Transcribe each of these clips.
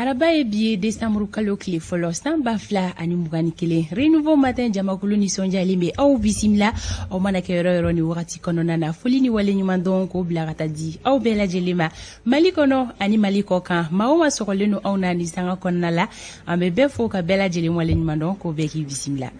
Araba ye bi ye, desanburu kalo tile fɔlɔ, san 2021. Renouveau Matin jamakulu nisɔndiyalen bɛ aw bisimila aw mana kɛ yɔrɔ yɔrɔ ni wagati kɔnɔna na. Foli ni waleɲuman dɔn k'o bila ka taa di aw bɛɛ lajɛlen ma, Mali kɔnɔ ani Mali kɔ kan. Maa o maa sɔgɔlen don anw na ni sanga kɔnɔna la, an bɛ bɛɛ fo ka bɛɛ lajɛlen waleɲuman dɔn, k'o bɛɛ k'i bisimila.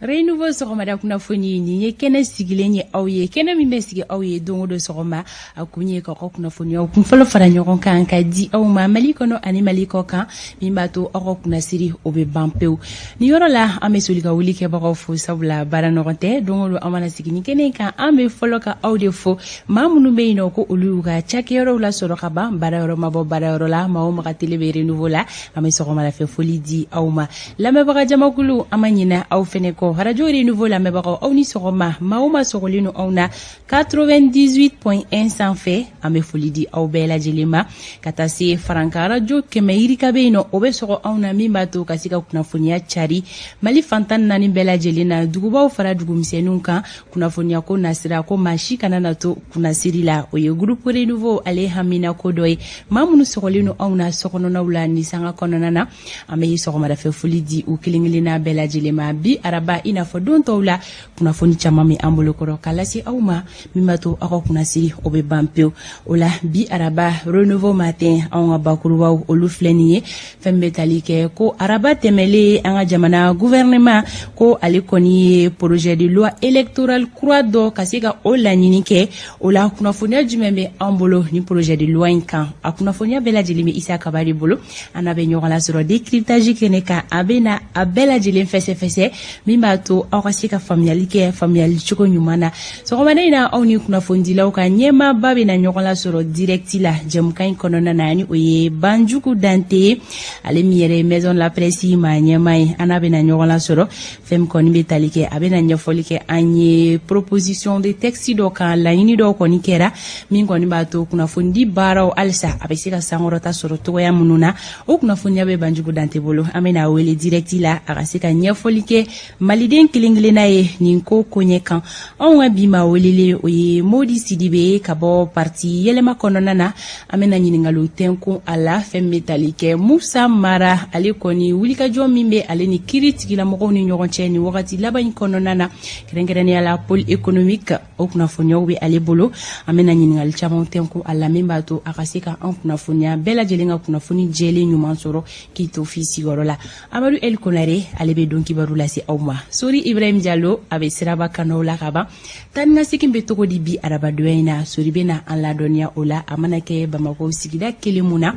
Renouveau sɔgɔmada kunnafoni, nin ye kɛnɛ sigilen ye aw ye, kɛnɛ min bɛ sigi aw ye don o don sɔgɔma. A kun ye k'aw ka kunnafoniyaw kunfɔlɔ fara ɲɔgɔn kan ka di aw ma, Mali kɔnɔ ani Mali kɔ kan, min b'a to aw ka kunnasiri o bɛ ban pewu. Nin yɔrɔ la, an bɛ soli ka wuli kɛbagaw fo, sabula baara nɔgɔn tɛ. Don o don an mana sigi ni kɛnɛ kan, an bɛ fɔlɔ ka aw de fo, maa minnu bɛ yen nɔ ko olu y'u ka cakɛyɔrɔw lasɔrɔ ka ban, baarayɔrɔ ma bɔ baarayɔrɔ la, maa o maa ka tele bɛ Renouveau la, an bɛ sɔgɔmadafɛ foli di aw ma. Lamɛnbaga jamakulu, an ma ɲinɛ aw fɛnɛ kɔ. Radio Renouveau lamɛnbagaw, aw ni sɔgɔma. Maa o maa sɔgɔlen don anw na 98.1 sanfɛ, an bɛ foli di aw bɛɛ lajɛlen ma, ka taa se Faranka radio 100 yirika bɛ yen nɔ, o bɛ sɔgɔ anw na, min b'a to ka se ka kunnafoniya cari Mali fan 14 bɛɛ lajɛlen na, dugubaw fara dugumisɛnninw kan. Kunnafoniya ko nasira ko maa si kana na to kunnasiri la, o ye groupe Renouveau ale hamina ko dɔ ye. Maa minnu sɔgɔlen don anw na sokɔnɔnaw la ni sanga kɔnɔna na, an bɛ sɔgɔmadafɛ foli di u kelen kelenna bɛɛ lajɛlen ma. Bi araba, i n'a fɔ don tɔw la, kunnafoni caman bɛ an bolokɔrɔ ka lase aw ma, min b'a to aw ka kunnasiri o bɛ ban pewu. O la, bi araba Renouveau Matin, anw ka bakurubaw olu filɛ nin ye. Fɛn bɛ tali kɛ ko araba tɛmɛlen, an ka jamana gouvernement ko ale kɔni ye projet de loi électorale kura dɔ ka se ka o laɲini kɛ. O la, kunnafoniya jumɛn bɛ an bolo ni projet de loi in kan? A kunnafoniya bɛɛ lajɛlen bɛ Isa Kaba de bolo. An n'a bɛ ɲɔgɔn lasɔrɔ décryptage kɛnɛ kan. A bɛ na a bɛɛ lajɛlen fɛsɛfɛsɛ, min b'a to aw ka se ka faamuyali kɛ faamuyali cogo ɲuman na. Sɔgɔmada in na, aw ni kunnafonidilaw ka ɲɛmaaba bɛ na ɲɔgɔn lasɔrɔ direct la jɛmukan in kɔnɔna na, ni o ye Banjugu Dante ye, ale min yɛrɛ ye Maison de la Presse maa ɲɛmaa ye. An n'a bɛ na ɲɔgɔn lasɔrɔ. Fɛn min kɔni bɛ tali kɛ, a bɛ na ɲɛfɔli kɛ an ye proposition de texte dɔ kan, laɲini dɔw kɔni kɛra, min kɔni b'a to kunnafonidi baaraw halisa a bɛ se ka sankɔrɔta sɔrɔ cogoya minnu na. O kunnafoniya bɛ Banjugu Dante bolo. An bɛna a wele direct la, a ka se ka ɲɛfɔli kɛ maliden kelen kelenna ye nin ko koɲɛ kan. Anw ka bi maa welelen, o ye Modi Sidibe ka bɔ parti Yɛlɛma kɔnɔna na. An bɛna ɲininkaliw tɛnkun a la, fɛn bɛ tali kɛ Musa Mara, ale kɔni wulikajɔ min bɛ ale ni kiri tigilamɔgɔw ni ɲɔgɔn cɛ nin wagati laban in kɔnɔna na, kɛrɛnkɛrɛnnenya la pôle économique. O kunnafoniyaw bɛ ale bolo. An bɛna ɲininkali caman tɛnkun a la, min b'a to a ka se ka an kunnafoniya, bɛɛ lajɛlen ka kunnafoni jɛlen ɲuman sɔrɔ k'i to f'i sigiyɔrɔ la. Amadu El Konare, ale bɛ don kibaru lase aw ma. Sori Ibrahim Jalo, a bɛ siraba kanaw la ka ban. Taa ni ka segin bɛ cogo di bi arabadonya in na? Sori bɛ na an ladɔnniya o la, a mana kɛ Bamakɔ sigida kelen mun na.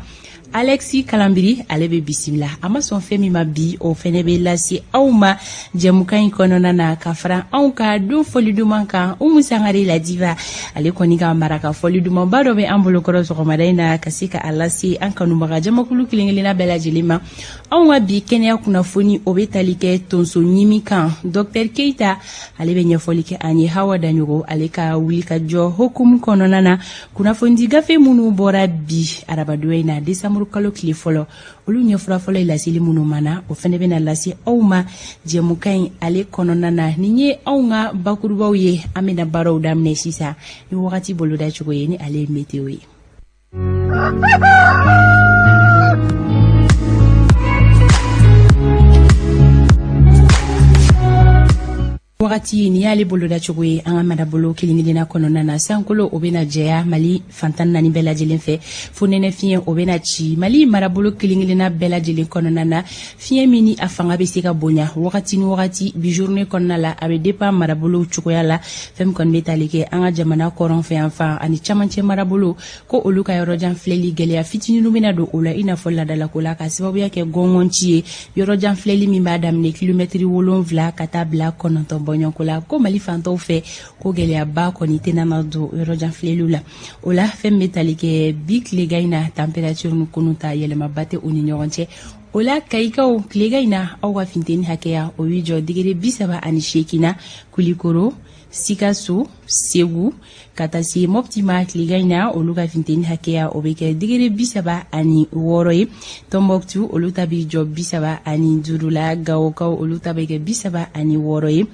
Alexis Kalambiri, ale bɛ bisimila. A ma sɔn fɛn min ma bi, o fɛnɛ bɛ lase aw ma jɛmukan in kɔnɔna na, ka fara anw ka don fɔli duman kan. Umu Sangare Ladiba, ale kɔni ka maraka fɔli dumanba dɔ bɛ an bolokɔrɔ sɔgɔmada in na, ka se ka a lase an kanubaga jamakulu kelen kelenna bɛɛ lajɛlen ma. Anw ka bi kɛnɛya kunnafoni, o bɛ tali kɛ tonso ɲimi kan. Docteur Keita, ale bɛ ɲɛfɔli kɛ an ye. Hawa Daɲogo, ale ka wulikajɔ hukumu kɔnɔna na, kunnafonidi gafe minnu bɔra bi arabadonya in na, desanburu kalo tile fɔlɔ, olu ɲɛfura fɔlɔ ye laseli minnu mana, o fɛnɛ bɛna lase aw ma jɛmukan in ale kɔnɔna na. Nin ye anw ka bakurubaw ye. An bɛna baaraw daminɛ sisan ni wagati boloda cogo ye, ni ale ye meteo ye. Wagati nin y'ale boloda cogo ye an ka marabolo kelen kelenna kɔnɔna na. Sankolo o bɛna jɛya Mali fan 14 bɛɛ lajɛlen fɛ. Fo nɛnɛ fiɲɛ o bɛna ci Mali marabolo kelen kelenna bɛɛ lajɛlen kɔnɔna na, fiɲɛ min ni a fanga bɛ se ka bonya wagati ni wagati bi journée kɔnɔna la, a bɛ dépend marabolow cogoya la. Fɛn min kɔni bɛ tali kɛ an ka jamana kɔrɔn fɛ yan fan ani camancɛ marabolo, ko olu ka yɔrɔjan filɛli gɛlɛya fitininw bɛna don o la, i n'a fɔ ladalako la, ka sababuya kɛ gɔngɔnci ye. Yɔrɔjan filɛli min b'a daminɛ kilomɛtiri 7 ka taa bila 9 bɔɲɔgɔnko la, ko Mali fantɔw fɛ, ko gɛlɛyaba kɔni tɛna na don yɔrɔjan filɛliw la. O la, fɛn bɛ tali kɛ bi tilegan in na, température ni kunun ta, yɛlɛmaba tɛ u ni ɲɔgɔn cɛ. O la, Kayikaw, tilegan in na, aw ka funteni hakɛya o b'i jɔ degré 38 na. Kulikoro Sikaso, Segu ka taa se Mɔpti ma tilegan in na, olu ka funteni hakɛya o bɛ kɛ degré 36 ye. Tɔnbɔkutu, olu ta bɛ jɔ 35 la. Gawokaw, olu ta bɛ kɛ 36 ye.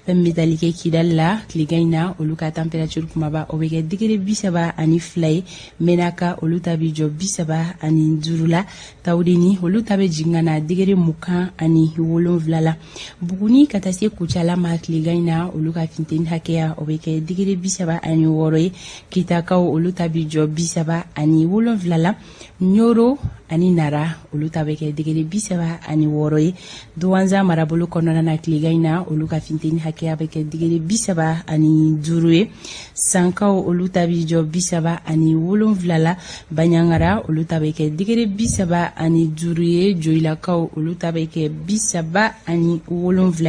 Fɛn min bɛ tali kɛ Kidali la tilegan in na, olu ka température kumaba o bɛ kɛ degré 32 ye. Menaka, olu ta bɛ jɔ 35 la. Tawudeni, olu ta bɛ jigin ka na degré 27 la. Buguni ka taa se Kucala ma tilegan in na, olu ka funteni hakɛya o bɛ kɛ degré 36 ye. Kitakaw, olu ta bɛ jɔ 37 la. Ɲoro ani Nara, olu ta bɛ kɛ degré 36 ye. Duwanza marabolo kɔnɔna na tilegan in na, olu ka funteni hakɛya bɛ kɛ degré 35 ye. Sankaw, olu ta bɛ jɔ 37 la. Baɲangara, olu ta bɛ kɛ degré 35 ye. Joyilakaw, olu ta bɛ kɛ 37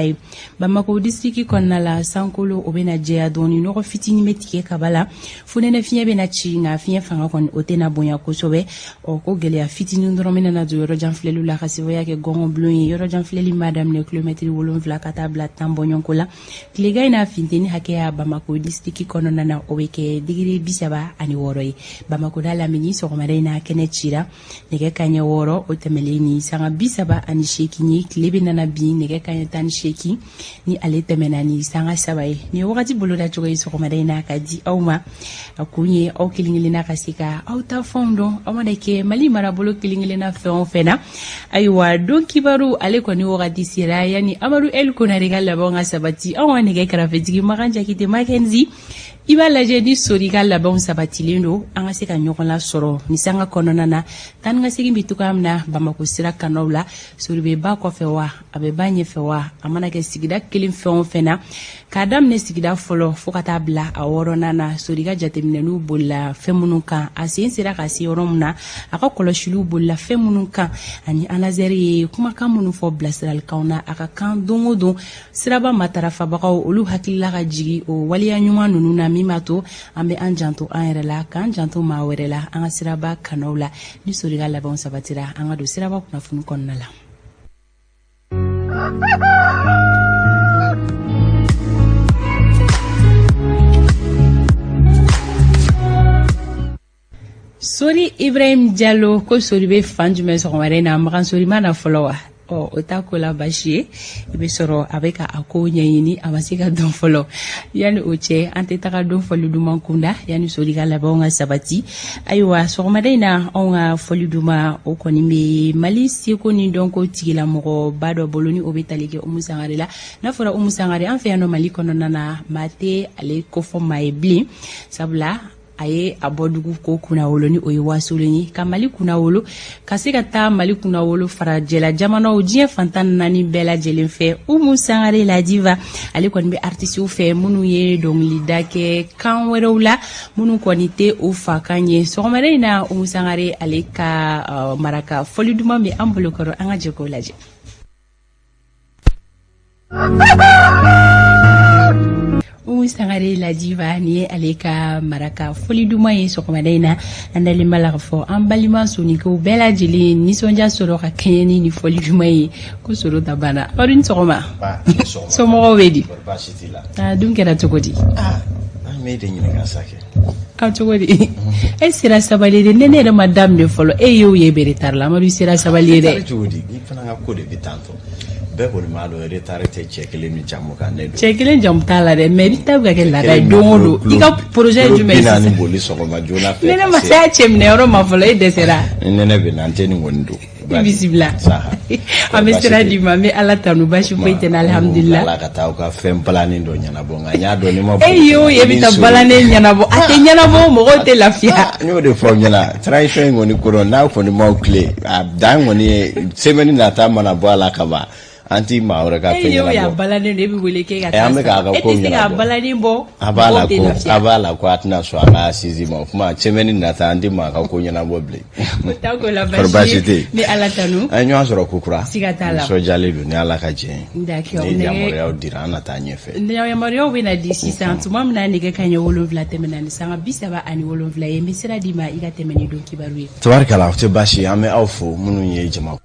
ye. Bamakɔ disiriki kɔnɔna la, sankolo o bɛna jɛya dɔɔni, nɔgɔ fitinin bɛ tigɛ kaba la, fonɛnɛ fiɲɛ bɛna ci, nka fiɲɛ fanga kɔni o tɛna bonya kosɛbɛ. Ɔ ko gɛlɛya fitinin dɔrɔn bɛna na don yɔrɔjan filɛliw la ka sababuya kɛ gɔngɔnbulon ye. Yɔrɔjan filɛli b'a daminɛ kilomɛtiri 7 ka taa bila 10 bɔɲɔgɔnko la. Tilegan in na, funteni hakɛya Bamakɔ disiriki kɔnɔna na, o bɛ kɛ degré 36 ye. Bamakɔ n'a lamini, sɔgɔmada in na kɛnɛ cira nɛgɛ kaɲɛ 6 o tɛmɛlen ni sanga 38 ye. Tile bɛ nana bin nɛgɛ kaɲɛ 18 ni ale tɛmɛna ni sanga 3 ye. Nin ye wagati boloda cogo ye sɔgɔmada in na ka di aw ma. A kun ye aw kelen kelenna ka se ka aw ta fɛnw dɔn, aw mana kɛ Mali marabolo kelen kelenna fɛn o fɛn na. Ayiwa, don kibaru ale kɔni wagati sera. Yanni Amadu El Konare ka labɛnw ka sabati, anw ka nɛgɛ karafetigi Makan Jakite Makenzi, i b'a lajɛ ni Sori ka labɛnw sabatilen don, an ka se ka ɲɔgɔn lasɔrɔ ni sanga kɔnɔna na. Taa ni ka segin bɛ cogoya min na Bamakɔ sira kanaw la, Sori bɛ ba kɔfɛ wa, a bɛ ba ɲɛfɛ wa, a mana kɛ sigida kelen fɛn o fɛn na, k'a daminɛ sigida fɔlɔ fo ka taa bila a wɔɔrɔnan na, Sori ka jateminɛniw bolila fɛn minnu kan, a sen sera ka se yɔrɔ min na, a ka kɔlɔsiliw bolila fɛn minnu kan, ani ANASER ye kumakan minnu fɔ bilasiralikanw na a ka kan don o don, siraba matarafabagaw olu hakilila ka jigi o waleya ɲuman ninnu na, min b'a to an bɛ an janto an yɛrɛ la, k'an janto maa wɛrɛ la an ka siraba kanaw la. Ni Sori ka labɛnw sabatira, an ka don siraba kunnafoni kɔnɔna la. Sori Ibrahim Jalo, ko Sori bɛ fan jumɛn sɔgɔmada in na? Makan Sori ma na fɔlɔ wa? Ɔ, o t'a ko la baasi ye, i bɛ sɔrɔ a bɛ ka a ko ɲɛɲini, a ma se ka dɔn fɔlɔ. Yanni o cɛ, an tɛ taga don fɔli duman kunda yanni Sori ka labɛnw ka sabati. Ayiwa, sɔgɔmada in na, anw ka fɔli duman o kɔni bɛ Mali seko ni dɔnko tigilamɔgɔba dɔ bolo, ni o bɛ tali kɛ Umu Sangare la. N'a fɔra Umu Sangare, an fɛ yan nɔ Mali kɔnɔna na, maa tɛ ale kofɔ maa ye bilen, sabula a ye a bɔdugu ko kunnawolo, ni o ye Wasolon ye, ka Mali kunnawolo, ka se ka taa Mali kunnawolo farajɛla jamanaw diɲɛ fan 14 bɛɛ lajɛlen fɛ. Umu Sangare la diva, ale kɔni bɛ artisiw fɛ minnu ye dɔnkilida kɛ kan wɛrɛw la, minnu kɔni tɛ o fa kan ye. Sɔgɔmada in na, Umu Sangare ale ka maraka fɔli duman bɛ an bolokɔrɔ, an ka jɛ k'o lajɛ. Umu Sangare la diva, nin ye ale ka maraka fɔli duman ye sɔgɔmada in na. An dalen b'a la k'a fɔ an balima soninkew bɛɛ lajɛlen nisɔndiya sɔrɔ ka kɛɲɛ ni nin fɔli duman ye. Ko sɔrɔ ta banna. Aw ni sɔgɔma, somɔgɔw bɛ di? A dun kɛra cogo di? An b'e de ɲininka sa kɛ. A cogo di? E sera sabali de, ne yɛrɛ ma daminɛ fɔlɔ, e y'o ye bɛ retard la. Amadu sera sabali ye dɛ. Cogo di? I fana ka ko de bɛ tan tɔ. Bɛɛ kɔni b'a dɔn retard tɛ cɛ kelen min jamu kan, ne don. Cɛ kelen jamu t'a la dɛ, mais i ta bɛ ka kɛ laada ye don o don. I ka projet ye jumɛn ye sisan? 40 boli sɔgɔma joona fɛ. Ne ne ma se a cɛ minɛ yɔrɔ ma fɔlɔ, e dɛsɛra. Ni nɛnɛ bɛ na, n tɛ nin kɔni don. I bisimila. An bɛ sira d'i ma, an bɛ Ala tanu, baasi foyi tɛ n na, alihamudulila. Ala ka taa aw ka fɛn balannen dɔ ɲɛnabɔ, nka n y'a dɔn ni ma. E ye o ye, e bɛ taa balannen ɲɛnabɔ, a tɛ ɲɛnabɔ, mɔgɔw tɛ lafiya. N y'o de fɔ aw ɲɛna, transition in kɔni kɔnɔ, n'aw kɔni m'aw tilen, a dan kɔni ye semaine nata mana bɔ a la ka ban, an ti maa wɛrɛ ka fɛn ɲɛnabɔ. E y'o balannen don, e bɛ wele k'e ka taa. An bɛ k'a ka ko ɲɛnabɔ. E tɛ se k'a balannen bɔ. A b'a la ko a b'a la ko a tɛna sɔn an ka assise ma, o kuma semaine nata an tɛ maa ka ko ɲɛnabɔ bilen. O t'a ko la baasi ye. N bɛ Ala tanu. An ye ɲɔgɔn sɔrɔ kokura. Siga t'a la. Nisɔndiyalen don ni Ala ka jɛn ye. D'accord. Ni yamaruyaw dira, an na taa ɲɛfɛ. Yamaruyaw bɛ na di sisan tuma min na nɛgɛ kanɲɛ 7 tɛmɛna ni sanga 37 ye. N bɛ sira d'i ma, i ka tɛmɛ ni don kibaru ye. Tabarikala, o tɛ baasi ye, an bɛ aw fo minnu ye jama.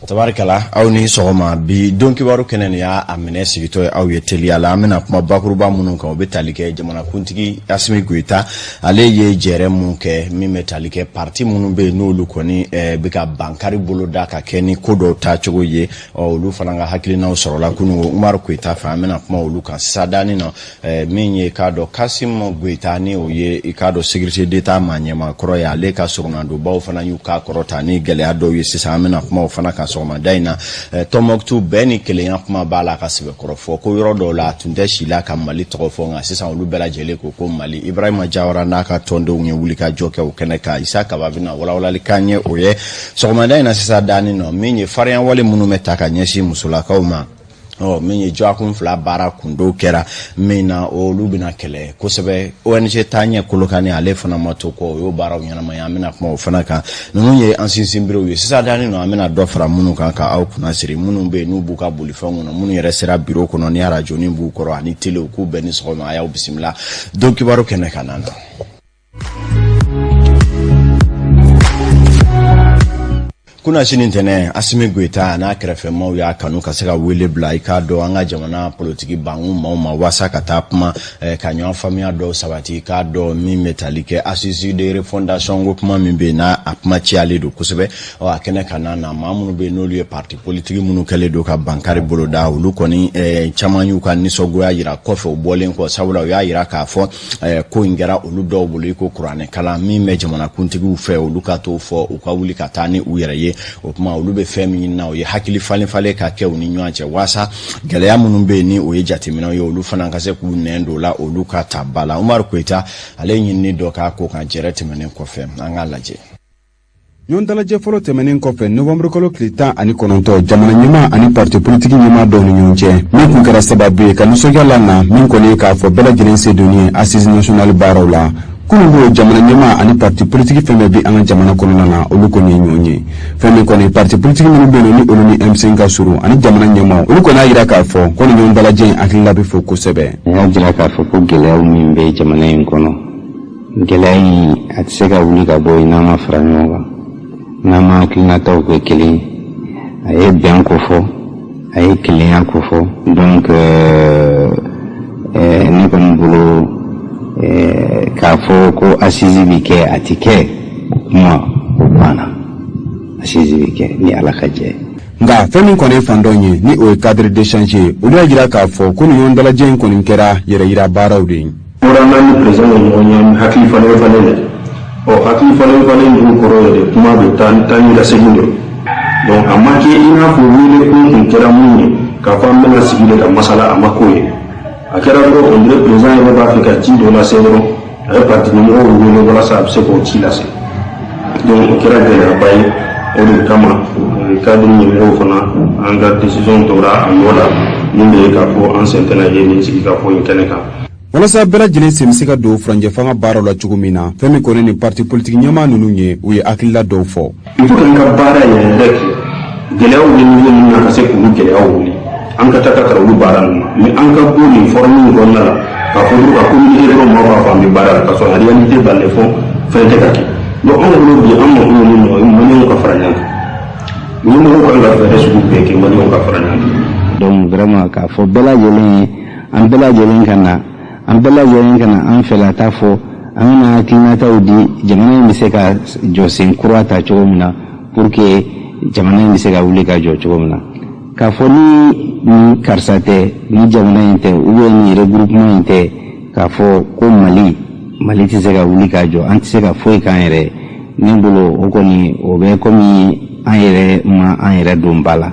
Tabarikala, aw ni sɔgɔma. Bi don kibaru kɛnɛ nin y'a a minɛ sigitɔ ye aw ye teliya la. An bɛna kuma bakuruba minnu kan, o bɛ tali kɛ jamanakuntigi Asimi Goyita, ale ye jɛrɛ mun kɛ min bɛ tali kɛ parti minnu bɛ yen, n'olu kɔni bɛ ka bankari boloda ka kɛ ni ko dɔw taacogo ye. Ɔ, olu fana ka hakilinaw sɔrɔla kunun Umaru Goyita fɛ. An bɛna kuma olu kan sisan daani na. Min ye k'a dɔn Kasim Goyita, ni o ye i k'a dɔn sécurité d'État maa ɲɛmaa kɔrɔ ye, ale ka soronadonbaw fana y'u k'a kɔrɔ ta ni gɛlɛya dɔw ye sisan. An bɛna kuma o fana kan sɔgɔmada in na. Tɔnbɔkutu, bɛn ni kelenya kuma b'a la ka sɛbɛkɔrɔ fɔ ko yɔrɔ dɔw la a tun tɛ si la ka Mali tɔgɔ fɔ, nka sisan olu bɛɛ lajɛlen ko ko Mali. Ibrahima Jawara n'a ka tɔndenw ye wulikajɔ kɛ o kɛnɛ kan. Isa Kaba bɛna walawalali k'an ye o ye sɔgɔmada in na. Sisan daani nɔ, min ye farinyawale minnu bɛ ta ka ɲɛsin musolakaw ma, ɔ, min ye dɔgɔkun 2 baara kundo kɛra min na, olu bɛna kɛlɛ kosɛbɛ. ONG Taaɲɛ Kolokani, ale fana ma to kɔ, o y'o baaraw ɲɛnamaya. An bɛna kuma o fana kan. Ninnu ye an sinsinberew ye. Sisan daani nɔ, an bɛna dɔ fara minnu kan ka aw kunna siri. Minnu bɛ yen n'u b'u ka bolifɛnw kɔnɔ, minnu yɛrɛ sera biro kɔnɔ, ni arajoni b'u kɔrɔ ani telew, k'u bɛɛ ni sɔgɔma. A y'aw bisimila don kibaru kɛnɛ kan na. Kunasini ntɛnɛn, Asimi Goyita n'a kɛrɛfɛmaw y'a kanu ka se ka wele bila i k'a dɔn an ka jamana politiki bankun maaw ma, waasa ka taa kuma ka ɲɔgɔn faamuya dɔw sabati, i k'a dɔn min bɛ tali kɛ assise de refondation ko kuma min bɛ yen, n'a a kuma cayalen don kosɛbɛ. Ɔ, a kɛnɛ kan na, maa minnu bɛ yen n'olu ye parti politiki minnu kɛlen don ka bankari boloda, olu kɔni caman y'u ka nisɔngoya jira kɔfɛ u bɔlen kɔ, sabula u y'a jira k'a fɔ ko in kɛra olu dɔw bolo i ko kuranɛ kalan. Min bɛ jamanakuntigiw fɛ, olu ka t'o fɔ, u ka wuli ka taa ni u yɛrɛ ye. O tuma, olu bɛ fɛn min na, o ye hakili falen falen ka kɛ u ni ɲɔgɔn cɛ, waasa gɛlɛya minnu bɛ yen, ni o ye jateminɛw ye, olu fana ka se k'u nɛn don la, olu ka ta ba la. Umaru Koyita, ale ye ɲinini dɔ k'a ko kan jɛrɛ tɛmɛnen kɔfɛ. An k'a lajɛ. Ɲɔgɔn dalajɛ fɔlɔ tɛmɛnen kɔfɛ novanburukalo tile 19, jamana ɲɛmaa ani parti politiki ɲɛmaa dɔw ni ɲɔgɔn cɛ, min kun kɛra sababu ye ka nisɔndiya lana, min kɔni ye k'a fɔ bɛɛ lajɛlen se donni ye assise nationale baaraw la kununko, jamana ɲɛmaa ani parti politiki fɛn bɛɛ bɛ an ka jamana kɔnɔna na, olu kɔni ye ɲɔgɔn ye. Fɛn min kɔni parti politiki minnu bɛ yen ni olu ni M5 ka surun ani jamana ɲɛmaaw, olu kɔni y'a jira k'a fɔ ko nin ɲɔgɔn dalajɛ in hakilila bɛ fo kosɛbɛ. A y'a jira k'a fɔ ko gɛlɛyaw min bɛ jamana in kɔnɔ, gɛlɛya in a tɛ se ka wuli ka bɔ yen n'an ma fara ɲɔgɔn kan, n'an ma hakilinataw kɛ kelen ye. A ye bɛn ko fɔ, a ye kelenya ko fɔ. Donc ne kɔni bolo, k'a fɔ ko assise bi kɛ, a ti kɛ, o kuma o banna. Assise bi kɛ ni Ala ka jɛ. Nka fɛn min kɔni ye fandɔn ye, ni o ye cadre d'échange ye, olu y'a jira k'a fɔ ko nin ɲɔgɔn dalajɛ in kɔni kɛra yɛrɛ yira baaraw de ye. Bɔra n'an ni président ye ɲɔgɔn ye, hakili falen falen de. Ɔ, hakili falen falen dun kɔrɔ yɛrɛ, kuma bɛ taa taa ni ka segin de. Donc a ma kɛ i n'a fɔ wele kun kun kɛra mun ye, k'a fɔ an bɛna sigi de ka masala, a ma k'o ye. A kɛra dɔrɔn, on dirait président yɛrɛ b'a fɛ ka ci dɔ lase dɔrɔn, a ye parti ɲɛmɔgɔw wele walasa a bɛ se k'o ci lase. Donc o kɛra gɛlɛyaba ye. O de kama cadre ɲɛmɔgɔw fana, an ka décision tora a nɔ la, min bɛ ye k'a fɔ an sen tɛna ye nin sigi ka fɔ in kɛnɛ kan. Walasa bɛɛ lajɛlen sen bɛ se ka don furancɛ fanga baaraw la cogo min na, fɛn min kɔni ni parti politiki ɲɛmaa ninnu ye, u ye hakilila dɔw fɔ. Il faut que an ka baara yɛrɛ yɛrɛ kɛ, gɛlɛyaw bɛ niveau min na, ka se k'olu gɛlɛyaw wuli, an ka taa ka tara olu baara ninnu ma. Mais an ka bɔ nin forme in kɔnɔna la, k'a fɔ dɔrɔn ka communiquer dɔrɔn, maaw b'a fɔ an bɛ baara la, k'a sɔrɔ en réalité, dans les fonds, fɛn tɛ ka kɛ. Donc anw bolo bi, an mako bɛ min na, o ye maliyɛnw ka fara ɲɔgɔn kan. Ɲɛmɔgɔw kan ka fɛɛrɛ sugu bɛɛ kɛ maliyɛnw ka fara ɲɔgɔn kan. Donc vraiment, k'a fɔ bɛɛ lajɛlen ye, an bɛɛ lajɛlen ka na, an bɛɛ lajɛlen ka na an fɛlata fɔ, an bɛna hakilinataw di, jamana in bɛ se ka jɔsen kura ta cogo min na, pour que jamana in bɛ se ka wuli ka jɔ cogo min na. K'a fɔ ni nin karisa tɛ, ni jamana in tɛ, ou bien nin regroupement in tɛ, k'a fɔ ko Mali tɛ se ka wuli ka jɔ, an tɛ se ka foyi k'an yɛrɛ ye, ne bolo o kɔni o bɛ komi an yɛrɛ ma an yɛrɛ don ba la.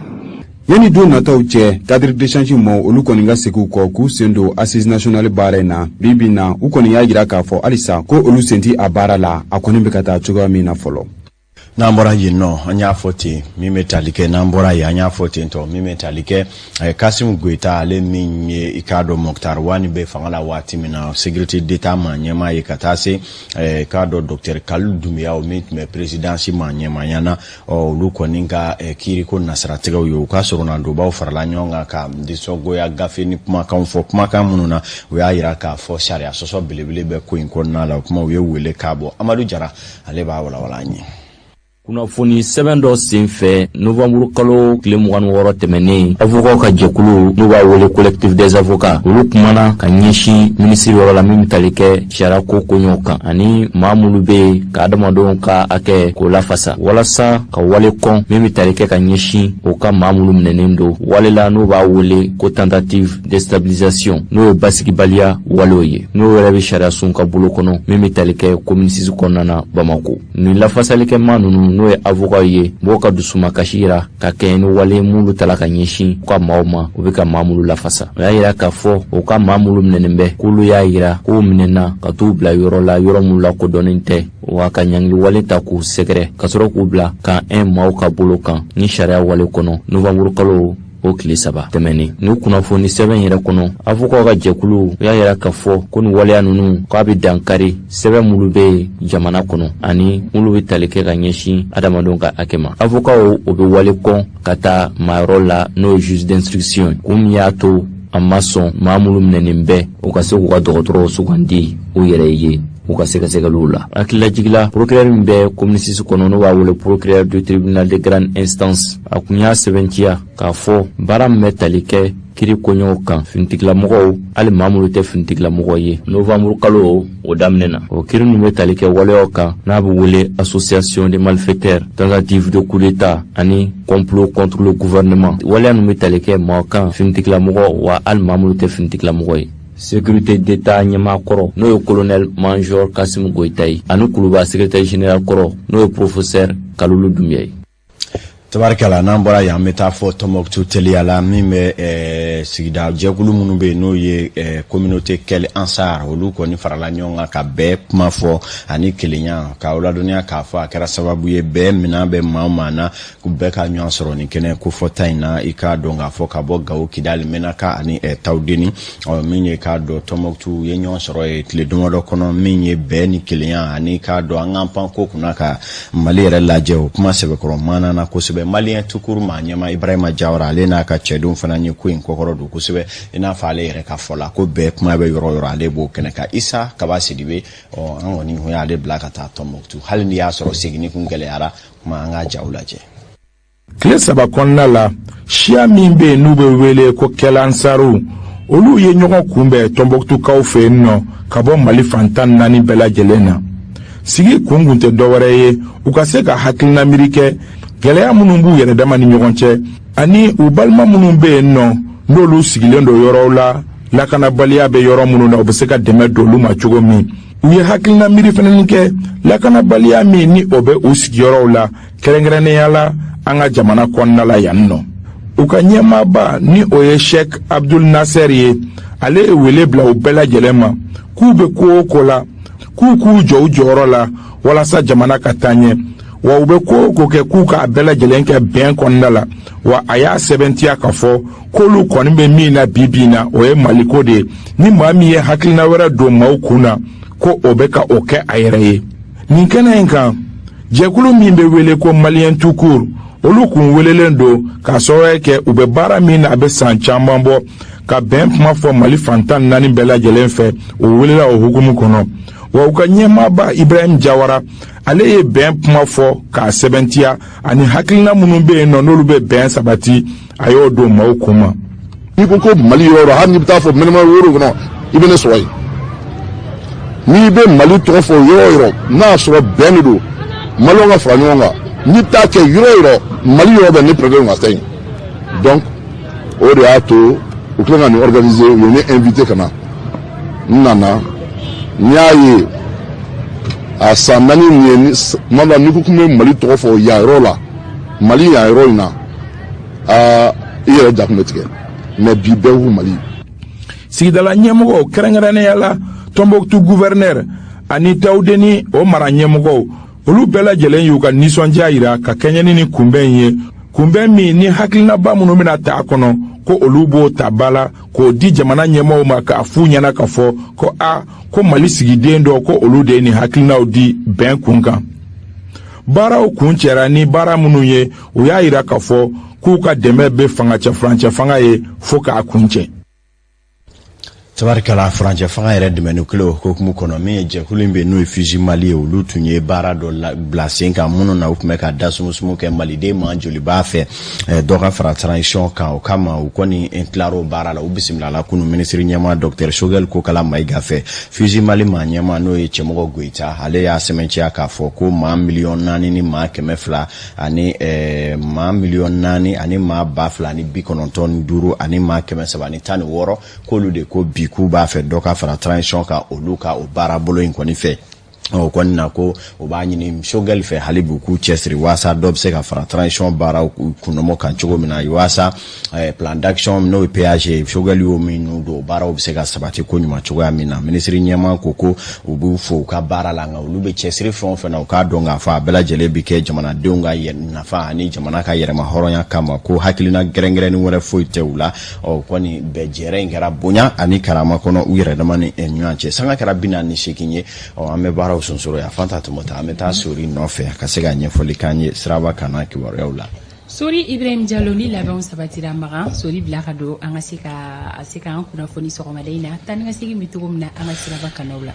Yanni don nataw cɛ, cadre d'échange mɔɔw, olu kɔni ka segin u kɔ k'u sen don assise nationale baara in na. Bi bi in na, u kɔni y'a jira k'a fɔ halisa ko olu sen ti a baara la, a kɔni bɛ ka taa cogoya min na fɔlɔ. N'an bɔra yen nɔ, an y'a fɔ ten min bɛ tali kɛ, n'an bɔra yen, an y'a fɔ ten tɔ min bɛ tali kɛ Kasimu Goyita, ale min ye i k'a dɔn Moctar Ouane bɛ fanga la waati min na, sécurité d'État maa ɲɛmaa ye, ka taa se i k'a dɔn docteur Kalilu Dunbiya, min tun bɛ présidence maa ɲɛmaaya na. Ɔ, olu kɔni ka kiiriko nasiratigɛw ye, u ka soronadonbaw farala ɲɔgɔn kan ka nisɔngoya gafe ni kumakanw fɔ, kumakan minnu na u y'a jira k'a fɔ sariya sɔsɔ belebele bɛ ko in kɔnɔna la. O kuma, u ye wele k'a bɔ. Amadu Jara, ale b'a walawala an ye. Kunnafoni sɛbɛn dɔ senfɛ novanburu kalo tile 26 tɛmɛnen, avokaw ka jɛkulu n'u b'a wele Collectif des avocats, olu kumana ka ɲɛsin minisiri yɔrɔ la min bɛ tali kɛ sariya ko koɲɛw kan ani maa minnu bɛ yen ka adamadenw ka hakɛ k'o lafasa, walasa ka wale kɔn min bɛ tali kɛ ka ɲɛsin o ka maa minnu minɛnen don wale la n'u b'a wele ko tentative déstabilisation, n'o ye basigibaliya walew ye, n'o yɛrɛ bɛ sariyasun ka bolo kɔnɔ min bɛ tali kɛ commune 6 kɔnɔna na Bamako. Nin lafasalikɛmaa ninnu, n'o ye avokaw ye, b'o ka dusumakasi yira ka kɛɲɛ ni wale minnu tala ka ɲɛsin u ka maaw ma, u bɛ ka maa minnu lafasa. O y'a yira k'a fɔ u ka maa minnu minɛnen bɛ, k'olu y'a yira k'u minɛna ka t'u bila yɔrɔ la, yɔrɔ minnu lakodɔnnen tɛ, wa ka ɲangili wale ta k'u sɛgɛrɛ ka sɔrɔ k'u bila camp 1 maaw ka bolo kan ni sariya wale kɔnɔ novanburu kalo o tile 3 tɛmɛnen. Nin kunnafoni sɛbɛn yɛrɛ kɔnɔ, avokaw ka jɛkulu y'a yira k'a fɔ ko nin waleya ninnu, k'a bɛ dankari sɛbɛn minnu bɛ yen jamana kɔnɔ ani minnu bɛ tali kɛ ka ɲɛsin adamadenw ka hakɛ ma. Avokaw o bɛ wale kɔn ka taa maayɔrɔ la, n'o ye juge d'instruction ye, kun min y'a to a ma sɔn maa minnu minɛnen bɛ, u ka se k'u ka dɔgɔtɔrɔw sugandi u yɛrɛ ye u ka sɛgɛsɛgɛliw la. Hakililajigila, procureur min bɛ commune 6 kɔnɔ, n'o b'a wele procureur du tribunal de grande instance, a kun y'a sɛbɛntiya k'a fɔ baara min bɛ tali kɛ kiri koɲɛw kan finitigilamɔgɔw, hali maa minnu tɛ finitigilamɔgɔ ye, novanburu kalo o daminɛ na, o kiri ninnu bɛ tali kɛ waleyaw kan n'a bɛ wele association de malfaiteurs, tentative de coup d'état ani complot contre le gouvernement. Waleya ninnu bɛ tali kɛ maa kan finitigilamɔgɔ, wa hali maa minnu tɛ finitigilamɔgɔ ye. Sécurité d'État ɲɛmaa kɔrɔ, n'o ye colonel major Kasimu Goyita ye, ani kuluba secrétaire général kɔrɔ, n'o ye professeur Kalulu Dunbiya ye. Tabarikala, n'an bɔra yan, an bɛ taa fɔ Tɔnbɔkutu teliya la min bɛ sigida jɛkulu minnu bɛ yen, n'o ye communauté Kel Ansar, olu kɔni farala ɲɔgɔn kan ka bɛɛ kuma fɔ ani kelenya, k'aw ladɔnniya k'a fɔ a kɛra sababu ye bɛɛ minɛn bɛ maa o maa na, k'u bɛɛ ka ɲɔgɔn sɔrɔ nin kɛnɛ kofɔta in na. I k'a dɔn k'a fɔ ka bɔ Gawo, Kidali, Menaka ani Tawudeni, ɔ min ye k'a dɔn Tɔnbɔkutu ye ɲɔgɔn sɔrɔ ye tile damadɔ kɔnɔ, min ye bɛɛ ni kelenya ani k'a dɔn an k'an pan ko kunna ka Mali yɛrɛ lajɛ, o kuma sɛbɛkɔrɔ maana na kosɛbɛ. Malien tout court maa ɲɛma Ibrahima Jawara, ale n'a ka cɛdenw fana ye ko in kɔkɔrɔ don kosɛbɛ. I n'a fɔ ale yɛrɛ ka fɔ la ko bɛɛ kuma bɛ yɔrɔ o yɔrɔ, ale b'o kɛnɛ kan. Isa Kaba Sidibe, ɔ an kɔni kun y'ale bila ka taa Tɔnbɔkutu, hali n'i y'a sɔrɔ seginni kun gɛlɛyara kuma. An ka jaw lajɛ. Tile 3 kɔnɔna la, siya min bɛ yen n'u bɛ wele ko Kɛlansaru, olu ye ɲɔgɔn kunbɛn Tɔnbɔkutukaw fɛ yen nɔ ka bɔ Mali fan 14 bɛɛ lajɛlen na. Sigi kun kun tɛ dɔwɛrɛ ye, u ka se ka hakilina miiri kɛ gɛlɛya minnu b'u yɛrɛ dama ni ɲɔgɔn cɛ ani u balima minnu bɛ yen nɔ, n'olu sigilen don yɔrɔw la, lakanabaliya bɛ yɔrɔ minnu na, u bɛ se ka dɛmɛ don olu ma cogo min. U ye hakilina miiri fɛnɛ kɛ lakanabaliya min ni o bɛ u sigiyɔrɔw la, kɛrɛnkɛrɛnnenya la an ka jamana kɔnɔna la yan nɔ. U ka ɲɛmaaba, ni o ye Sheikh Abdul Nasser ye, ale ye wele bila u bɛɛ lajɛlen ma k'u bɛ ko o ko la, k'u k'u jɔ u jɔyɔrɔ la walasa jamana ka taa ɲɛ, wa u bɛ ko o ko kɛ, k'u k'a bɛɛ lajɛlen kɛ bɛn kɔnɔna la. Wa a y'a sɛbɛntiya k'a fɔ k'olu kɔni bɛ min na bi bi in na, o ye Maliko de ye. Ni maa min ye hakilina wɛrɛ don maaw kun na, ko o bɛ ka o kɛ a yɛrɛ ye. Nin kɛnɛ in kan, jɛkulu min bɛ wele ko Malien tout court, olu kun welelen don k'a sababu kɛ u bɛ baara min na, a bɛ san caman bɔ, ka bɛn kuma fɔ Mali fan 14 bɛɛ lajɛlen fɛ. O welela o hukumu kɔnɔ. Wa u ka ɲɛmaaba Ibrahim Jawara, ale ye bɛn kuma fɔ k'a sɛbɛntiya, ani hakilina minnu bɛ yen nɔ, n'olu bɛ bɛn sabati, a y'o don maaw kun ma. N'i ko ko Mali yɔrɔ, hali n'i bɛ taa fɔ mɛnɛma woro kɔnɔ, i bɛ ne sɔrɔ yen. N'i bɛ Mali tɔgɔ fɔ yɔrɔ o yɔrɔ, n'a y'a sɔrɔ bɛn de don, Maliyɛnw ka fara ɲɔgɔn kan, n'i bɛ taa kɛ yɔrɔ o yɔrɔ, Mali yɔrɔ bɛɛ, ne pɛrɛlen ka taa yen. Donc o de y'a to u tila ka nin organiser, u ye ne invité ka na. N nana, n y'a ye a san 4 nin ye, tuma dɔ la n'i ko k'i bɛ Mali tɔgɔ fɔ yan yɔrɔ la, Mali yan yɔrɔ in na, aa, i yɛrɛ ja kun bɛ tigɛ. Mais bi, bɛɛ ko Mali. Sigidala ɲɛmɔgɔw, kɛrɛnkɛrɛnnenya la Tɔnbɔkutu gouverneur ani Tawudeni o mara ɲɛmɔgɔw, olu bɛɛ lajɛlen y'u ka nisɔndiya yira ka kɛɲɛ ni nin kunbɛn in ye, kunbɛn min ni hakilinaba minnu bɛna ta a kɔnɔ, ko olu b'o ta ba la k'o di jamana ɲɛmɔgɔw ma, k'a f'u ɲɛna k'a fɔ ko a ko Mali sigiden dɔ, ko olu de ye nin hakilinaw di bɛn kun kan. Baaraw kun cɛra ni baara minnu ye, u y'a yira k'a fɔ k'u ka dɛmɛ bɛ fangacɛ furancɛ fanga ye fo k'a kun cɛ. Tabarikala, furancɛ fanga yɛrɛ dɛmɛni kelen hukumu kɔnɔ, min ye jɛkulu in bɛ, n'o ye FUSI Mali ye, olu tun ye baara dɔ bila sen kan minnu na u tun bɛ ka da sumusumu kɛ maliden maa joli b'a fɛ dɔ ka fara transition kan. O kama, u kɔni tilar'o baara la, u bisimilala kunun minisiri ɲɛmaa Docteur Choguel Kokala Mayiga fɛ. FUSI Mali maa ɲɛmaa, n'o ye Cɛmɔgɔ Goyita, ale y'a sɛmɛntiya k'a fɔ ko maa 4 miliyɔn ni maa 200 ani maa 4 miliyɔn ani maa 2095 ani maa 316, k'olu de ko bi k'u b'a fɛ dɔ ka fara transition kan olu ka o baara bolo in kɔni fɛ. O kɔni na ko u b'a ɲini Choguel fɛ hali bi k'u cɛsiri waasa dɔ bɛ se ka fara transition baaraw kunnɔmɔ kan cogo min na, waasa plan d'action, n'o ye PAG ye, Choguel y'o minnu don, o baaraw bɛ se ka sabati ko ɲuman cogoya min na. Minisiri ɲɛmaa ko u b'u fo u ka baara la, nka olu bɛ cɛsiri fɛn o fɛn na, u k'a dɔn k'a fɔ a bɛɛ lajɛlen bɛ kɛ jamanadenw ka nafa ani jamana ka yɛrɛma hɔrɔnya kama, ko hakilina kɛrɛnkɛrɛnnin wɛrɛ foyi tɛ u la. Ɔ kɔni bɛɛ jɛrɛ in kɛra bonya ani karama kɔnɔ u yɛrɛ dama ni ɲɔgɔn cɛ. Sanga kɛra 48 ye. Ɔ an bɛ baaraw sonsoro yan. Fanta Tɔmɔta, an bɛ taa Sori nɔfɛ ka se ka ɲɛfɔli k'an ye siraba kana kibaruyaw la. Sori Ibrahim Jalo, ni labɛnw sabatira, Magan Sori bila ka don an ka se ka a se k'an kunnafoni sɔgɔmada in na, taa ni ka segin bɛ cogo min na an ka siraba kanaw la.